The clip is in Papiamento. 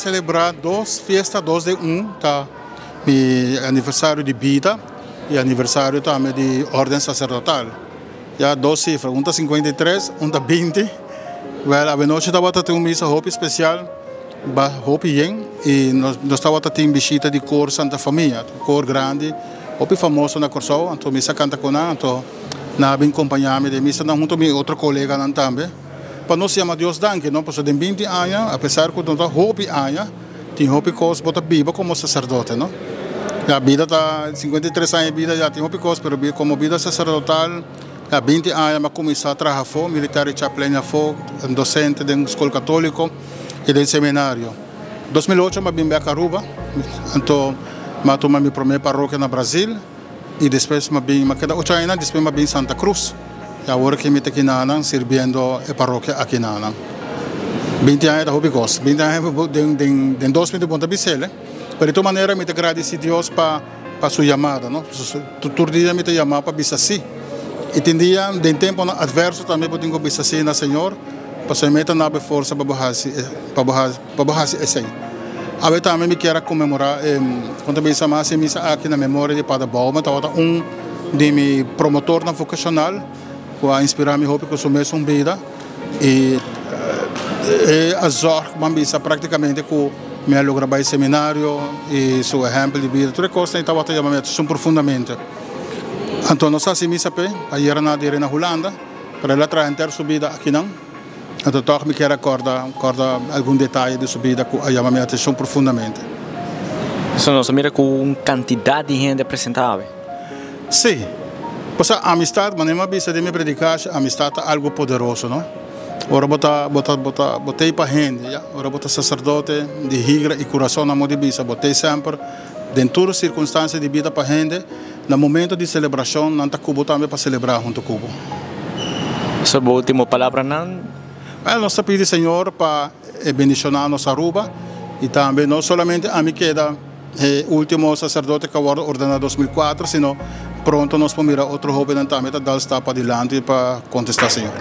selebrá dos fiesta, dos den un, ta mi aniversario di bida i aniversario tambe di órden saserdotal. Ya dos sifra, un ta 53, un ta 20. Wèl, awenochi tabata tin un misa hopi spesial, ba hopi yen i nos nos tabata tin bishita di Kor Santa Famia, kor grandi, hopi famoso na Kòrsou. Anto misa a kanta ku nan, anto nan a bin kompañá mi den misa nan huntu mi otro koleganan tambe. Pa nos yama Dios danki, no? Pasobra den 20 aña, apesar ku no ta hopi aña, tin hopi kos bo ta biba komo saserdote, no? Ya bida ta 53 aña di bida ya tin hopi kos, pero komo bida saserdotal ya 20 aña mi a kuminsá traha afó, military chaplain afó, dosente den skol katóliko i den seminario. 2008 mi a bin bèk Aruba, anto mi a tuma mi promé parokia na Brazil. I despues mi a bin, mi a keda ocho añanan, despues mi a bin Santa Cruz. I awor aki mi ta kinanan sirbiendo e parokia akinanan. 20 aña ta hopi kos. 20 aña den den den dos minuto bo no ta bis'el, eh. Pero di tur manera mi ta gradisi Dios pa pa su yamada, no. Tur dia mi ta yama pa bisa si. I tin dia den temponan adverso tambe bo tin ku bisa si na Señor, pasobra mi ta na bo e forsa pa bo hasi pa bo hasi. Pa bo hasi esei. Awe tambe mi kier a konmemorá e kon ta bisa mas e misa aki na memoria di Pader Bouwman. Tabata un di mi promotornan vokashonal ku a inspirá mi hopi ku su mesun bida i e a zòrg ban bisa praktikamente ku mi a logra bai seminario i su ehèmpel di bida tur e kosnan ei tabata yama mi atenshon profundamente. Anto nos a hasi misa p'e ayera na dere na Hulanda pero el a traha henter su bida akinan. Anto tòg mi kier a kòrda kòrda algun detaye di su bida ku a yama mi atenshon profundamente. So nos a mira ku un kantidat di hende a presentá awe. Sí. Pasobra amistat, manera mi a bisa den mi predikashi, amistat ta algu poderoso, no? Ora bo ta bo ta bo ta bo t'ei pa hende, ya. Ora bo ta saserdote di higra i kurason, nan modo di bisa, bo t'ei semper den tur sirkunstansia di bida pa hende. Na momento di selebrashon nan ta ku bo tambe pa selebrá huntu ku bo. So bo ultimo palabranan? Wel, nos ta pidi Señor pa e bendishoná nos Aruba i tambe no solamente ami keda e ultimo saserdote ku a wòrdu ordená 2004, sino pronto nos por mira otro hóbennan tambe ta dal stap padilanti pa kontestá Señor.